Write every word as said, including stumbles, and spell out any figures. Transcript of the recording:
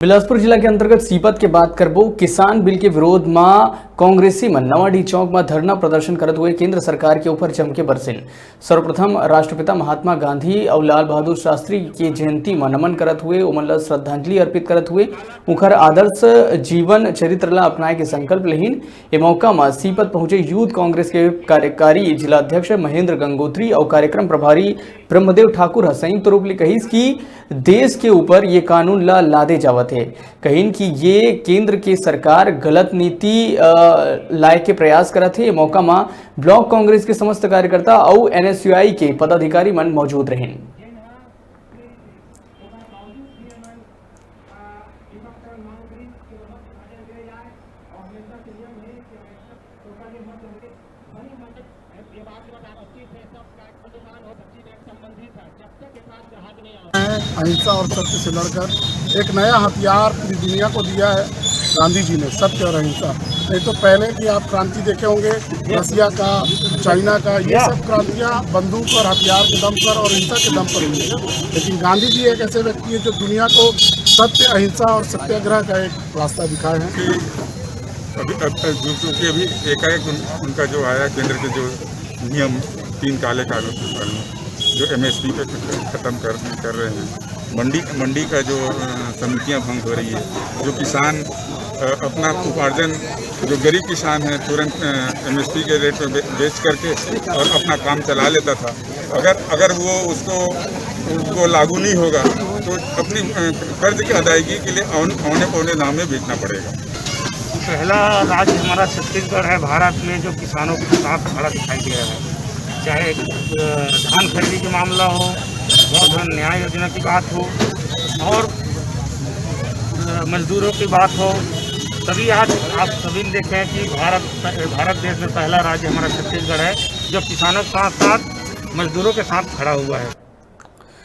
बिलासपुर जिला के अंतर्गत सीपत के बात करबो। किसान बिल के विरोध म कांग्रेसी मन नवाडीह चौक म धरना प्रदर्शन करत हुए केंद्र सरकार के ऊपर जम के बरसिन। सर्वप्रथम राष्ट्रपिता महात्मा गांधी अउ लाल बहादुर शास्त्री के जयंती म नमन करत हुए ओमन ल श्रद्धांजलि अर्पित करत हुए उखर आदर्श जीवन चरित्र ल अपनाए के संकल्प लेहिन। ए मौका म सीपत पहुंचे यूथ कांग्रेस के कार्यकारी जिला अध्यक्ष महेंद्र गंगोत्री अउ कार्यक्रम प्रभारी ब्रह्मदेव ठाकुर ह संयुक्त रूप ले कहिस कि देश के ऊपर ये कानून ला लादे जावत हे। कहिन कि ये केंद्र के सरकार गलत नीति, अ, लाए के प्रयास करत हे। ये मौका मा ब्लॉक कांग्रेस के समस्त कार्यकर्ता अउ एनएसयूआई के पदाधिकारी मन मौजूद रहिन। अहिंसा और सत्य से लड़कर एक नया हथियार पूरी दुनिया को दिया है गांधी जी ने, सत्य और अहिंसा। नहीं तो पहले की आप क्रांति देखे होंगे, रसिया का, चाइना का, ये सब क्रांतियां बंदूक और हथियार के दम पर और हिंसा के दम पर हुई है। लेकिन गांधी जी एक ऐसे व्यक्ति है जो दुनिया को सत्य, अहिंसा और सत्याग्रह का एक रास्ता दिखाए हैं। अभी अब जो चूंकि अभी एकाएक उन, उनका जो आया केंद्र के जो नियम तीन काले कानून, जो एमएसपी पे खत्म कर कर रहे हैं, मंडी मंडी का जो समितियां भंग हो रही है, जो किसान अपना उपार्जन, जो गरीब किसान है, तुरंत एमएसपी के रेट में बेच करके और अपना काम चला लेता था। अगर अगर वो उसको वो लागू नहीं होगा तो अपनी कर्ज की अदायगी के लिए औने पौने दाम में बेचना पड़ेगा। पहला राज्य हमारा छत्तीसगढ़ है भारत में जो किसानों के साथ खड़ा दिखाई दे रहा है, चाहे धान खरीदी का मामला हो, गौधन न्याय योजना की बात हो और मजदूरों की बात हो। तभी आज आप सभी देखें कि भारत भारत देश में पहला राज्य हमारा छत्तीसगढ़ है जो किसानों के साथ साथ मजदूरों के साथ खड़ा हुआ है।